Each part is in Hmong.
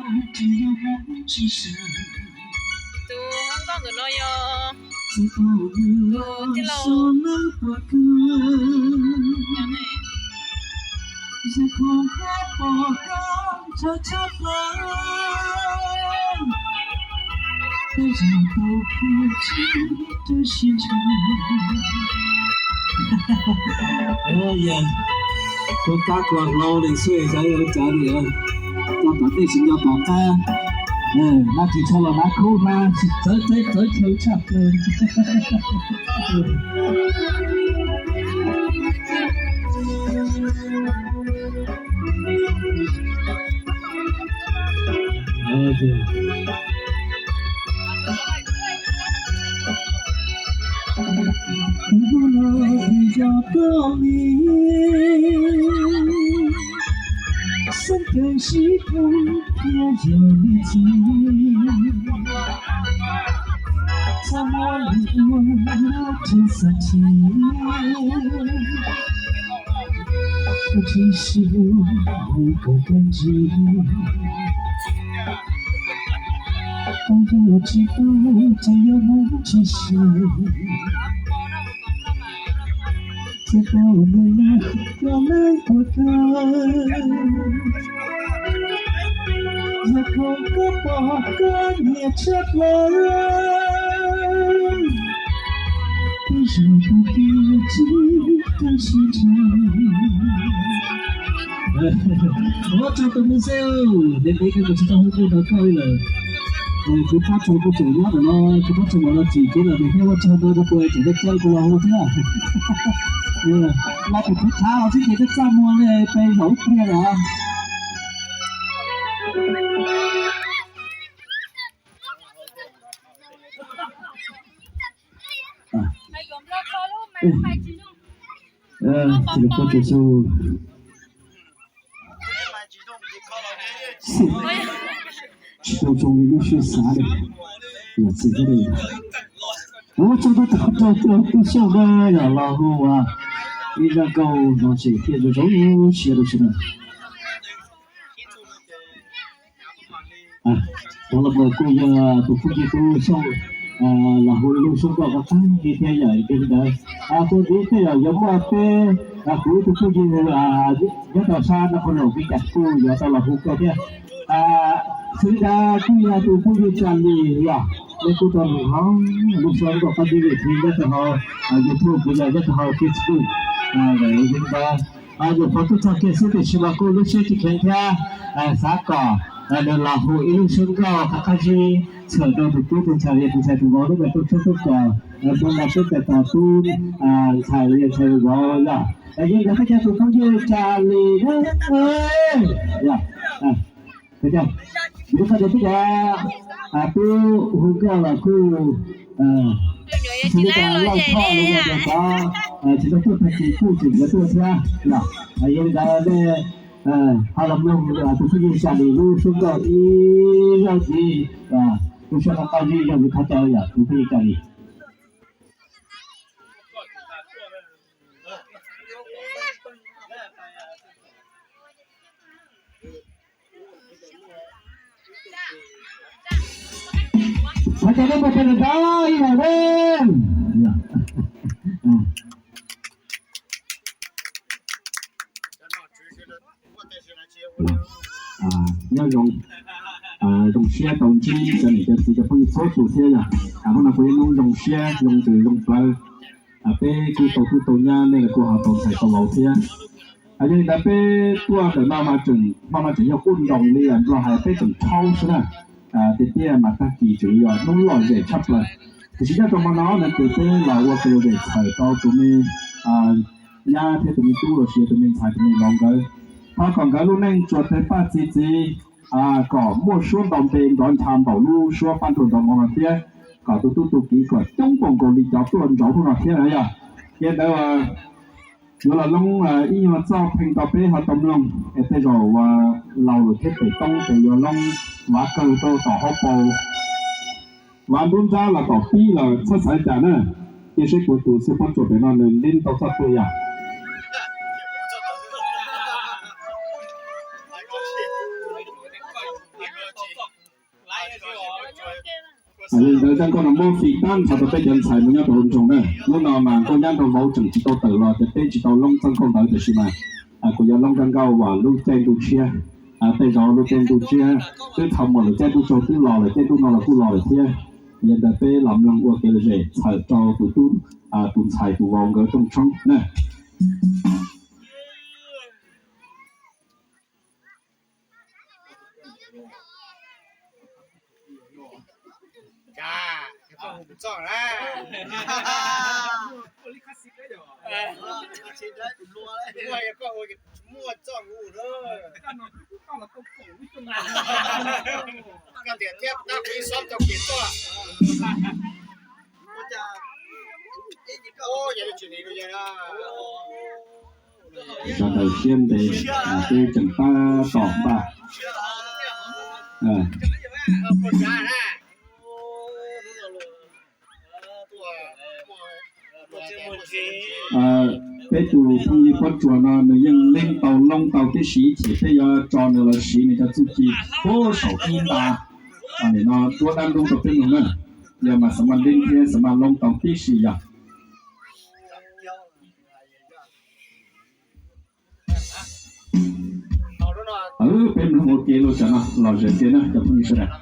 Tus hluas nkauj ntawm no yog tus tij laug. Kuv kab kuas hlau li xwb xyov yog ua cas li. Coj tom tej tsis nco tom qab, hnav ris tsho los hnav khub hnav, txawv txawv txawv chaw tshaj plaws. Kuv hlub los vim yog koj li, xeeb ceem sib hlub thiab yog niam txiv, txhob muab lwm tus ua rau xav chim. Koj tsis sib hlub hu kom koj ntsis, koj yuav tsis paub ces yog hmoov tsis siav. Txhua tau nws los yog leej puas kawg, yog thaum koj pom koj nyiam tshaj plaws, tej zaum kuv twb tsis tau sib ntsib. Ua tsaug tus me xeeb, ntev ntev kawg kuv tsis tau hu tuaj rau koj li lawm. Kuv pab tshua kuj tseem nyob ntawm no, kuv pab tshua mam los tsim kev lawm nws thiab, ua tsaug ntau rau kuv tseem caw kuv los hu thiab. Los kuv kuv thav los xwb ces koj txaj muag li peb zaum ib pliag lawm. Tus poj tsuas xu, tsis tau zoo li lub siab xav li. Yog txiv, ua tsaug rau tus, rau tus tub Xyooj na, yog los hu ua ib zaj nkauj no tseem thiaj zoo zoo siab rau sawv daws. Tov los mas kuj yog tus phooj ywg tub Xyooj los hu ib lub suab nkauj qab qab li thiab yom, yog li ntawd tus ntxiv thiaj yog yuav muaj peb, kuv ib tug phooj ywg nyob rau sab Naj Qhoos Noom Vij Cas kuj yuav tau los hu koj thiab. Xws li ntawd kuj yog tus phooj ywg Tsa Lis yom, nej kuj tau hnov lub suab nkauj qab zib li thiab nyob rau hauv YouTube, kuj yog nyob rau hauv Facebook. Yog li ntawd, nyuam qhuav tuaj txog kiag xwb tiam sis mas kuj lub siab tsis kheev thiab xav kom nws los hu ib lub suab nkauj qab qab zib txhawm rau tus tub tus ntxhais, tus ntxhais tus vauv lub npe tuaj tshub tuaj kos, tus ntxhais peb pem tos tub ntxhais li ntxhais vauv yom. Yog li ntawd thov caw tus phooj ywg Tsa Lis na. Yog, yog, yog, twb hu nkauj los kuj xws li tas loj thoj li yog cov tsis tau tuaj tag kis kuj tseem yuav tuaj thiab yom. Yog li ntawd nej ho los mloog tus phooj ywg Tsa Lis lub suab nkauj ib zaug ntxiv, lub suab nkauj qab zib zoo li thov caw yom tus phooj ywg Tsa Lis. Thov caw nej mus pem nram nrad ib zaug na. Nyob zoo, zoo siab tau ntsib cov niam cov txiv cov phooj ywg txhua tus thiab yom. Hnub no kuj yog hnub zoo siab zoo ntsws zoo plawv, peb kuj tau tub tau nyab, nej los kuj ho tau ntxhais tau vauv thiab. Yog li ntawd peb tuaj ntawm no mas tseem, hmo no tseem yog quj ntoos li Nplog hais peb tseem rhaub xwb na. Tiag tiag mas tag kis tseem yog hnub lom zem tshaj plaws. Tiam sis nyob rau hmo no no ces peb los ua kev lom zem txhawm rau tus me nyab thiab tus me tub los sis tus me ntxhais tus me vauv nkawd, thov kom nkawd lub neej tsuas tawg paj txi txiv, kom muaj suab ntaus npe nrov ncha npaum lub suab paj nruag nrov mov no thiab, kom tus tub tus kiv kom coob npaum nkaus li cov tuaj ntsauv hnub no thiab na yom. Yog li ntawd yuav los loob ib nyuag txoj pheej rau peb ho tau mloog es tej zaum uas laus lawm thiab pem toob ces yuav loob vav kawg rau tom hauv paus, vav nruab nrab los tom pib los txhob xav cas na. Cia seb puas tus xwb pob tsuas pem no nws nib tau txoj twg yom. Yog li ntawd Zaj Nkauj no muab fij tag nrho rau peb cov ntxhais mus nyob rau hauv nroog na. Hnub no mas Nkauj Nyab nrog vauv tseem tsis tau tawm los ces peb tsis tau loob Zaj Nkauj ntawd, tiam sis mas kuv yuav loob Zaj Nkauj uas lub caij ntuj tshiab. Tej zaum lub caij ntuj tshiab twb tau mus lawm, caij ntuj tsaus twb los lawm, caij ntuj no los kuj los lawm thiab. Yog li ntawd peb los mloog ua kev lom zem txhawm rau tus tub, tus ntxhais tus vauv nkawd rooj tshoob na. Sawv daws siab ntev, twb tseem tab tom npaj. Peb tus phooj ywg Pob Tsuas no nws yeej leej tau loob tau tib si, ces peb yuav tso nws los siv nws cov txuj ci puag saum ib nta no duab dab ntub rau peb mloog na. Yog mas xav maj leej thiab xav maj loob tau tib si yog. Peb mloog ua ke los tsam no los zem ke na cov phooj ywg sawv daws.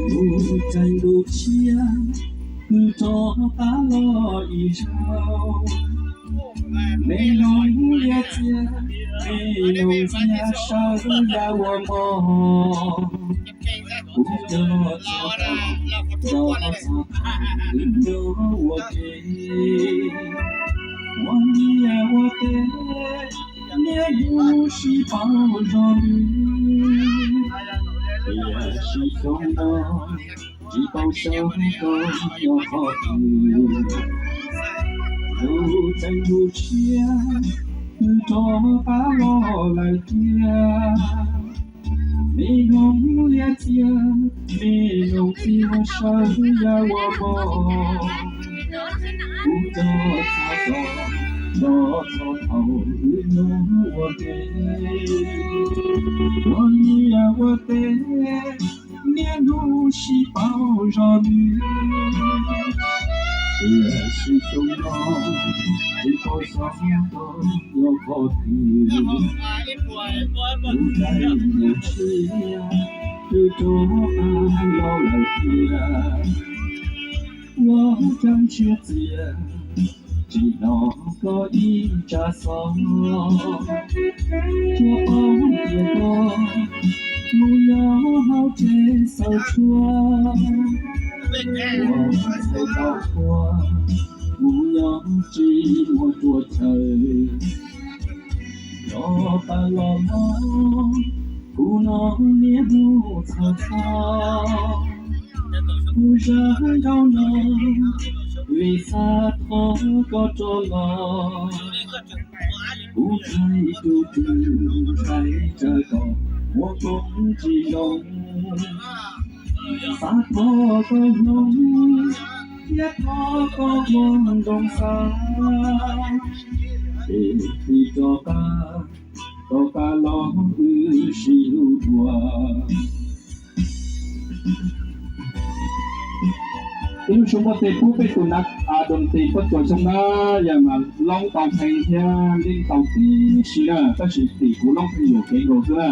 Lub caij ntuj tshiab kwv rov qab los ib zaug, me noog liab txias, me noog txias sawv ya ua npog. Kuv cog txog tog, nrog txog tog, wb nyob ua ke. Ua liaj ua teb, niaj hnub sib pauv zog lwm, tiam sis xyoo no tsis tau xyov koj nyob qhov twg. Lub caij ntuj tshiab kwv rov qab los lawm tiag, me noog liab txias, me noog txias sawv ya ua npog. Kuv cog txog tog, nrog txog thaum wb nyob ua ke. Ua liaj ua teb, niaj hnub sib pauv zog lwm, tiam sis xyoo no tsis paub xyov koj nyob qhov twg. Lub caij ntuj tshiab twb rov qab los lawm tiag, los ntsia txias, tsis hnov koj ib tsab xov. Tsuas paub tias koj mus nyob hauv tsev xaws tshuaj, ua txhais tau qhua, mus nyob tsis muaj ruam chaw. Rov qab los mog, kuv no niaj hnub txhawj txhawj, kuv zaj nkauj no vim xav thov koj rov los. Kuv ntshai tus twg ntshai tsawg tos, muaj koob tsis zoo. Xav thov koj hloov, thiab thov koj ua ntoos xav, es tig rov qab, rov qab los wb sib hlub dua. Ib lub suab npuaj tes pub peb tus nav, a, doos tes Pob Tsuas xyoo na, yog mas loob tau pheej thiab leej tau tib si na, tab sis tim kuv loob pheej yuam kev nkaus xwb na.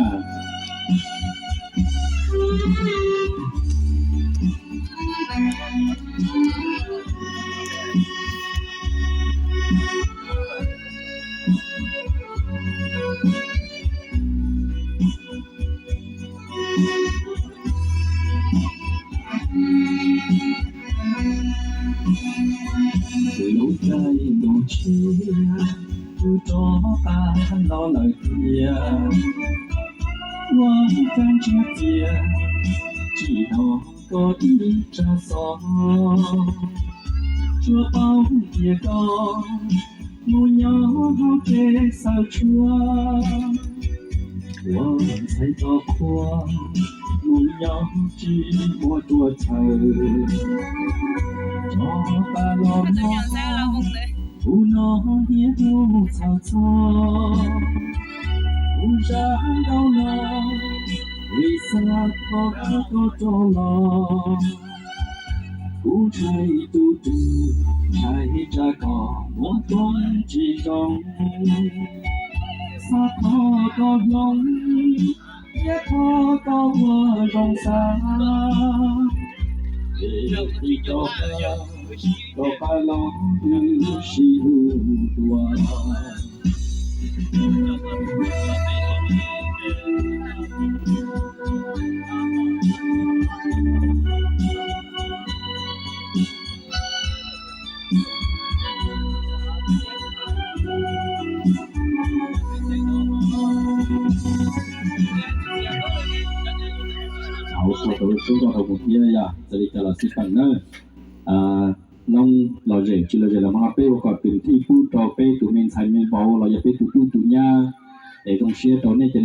lawm tiag, ua kab ntsig txias, tsis hnov koj ib tsab xov. Tsuas paub tias koj mus nyob hauv tsev xaws tshuaj, ua ntxhais tau qhua, mus nyob tsis muaj ruaj chaw. Rov qab los mloog, kuv no niaj hnub txhawj txog, kuv zaj nkauj no, vim xav thov koj rov los. Kuv ntshai tus twg ntshai tsam koj muaj koob tsis zoo, xav thov koj hloov, thiab thov koj ua zoo xav, es tsis rov qab, rov qab los wb sib hlub dua. Thov ua tsaug rau lub sub nrog rau kuv thiab yom, txawm li cas los xij peem nawb. Loob lom zem tsis lom zem los mas peb ua kom tus thij pub rau peb tus me ntxhais me vauv los yog peb tus tub tus nyab, es zoo siab rau nej cov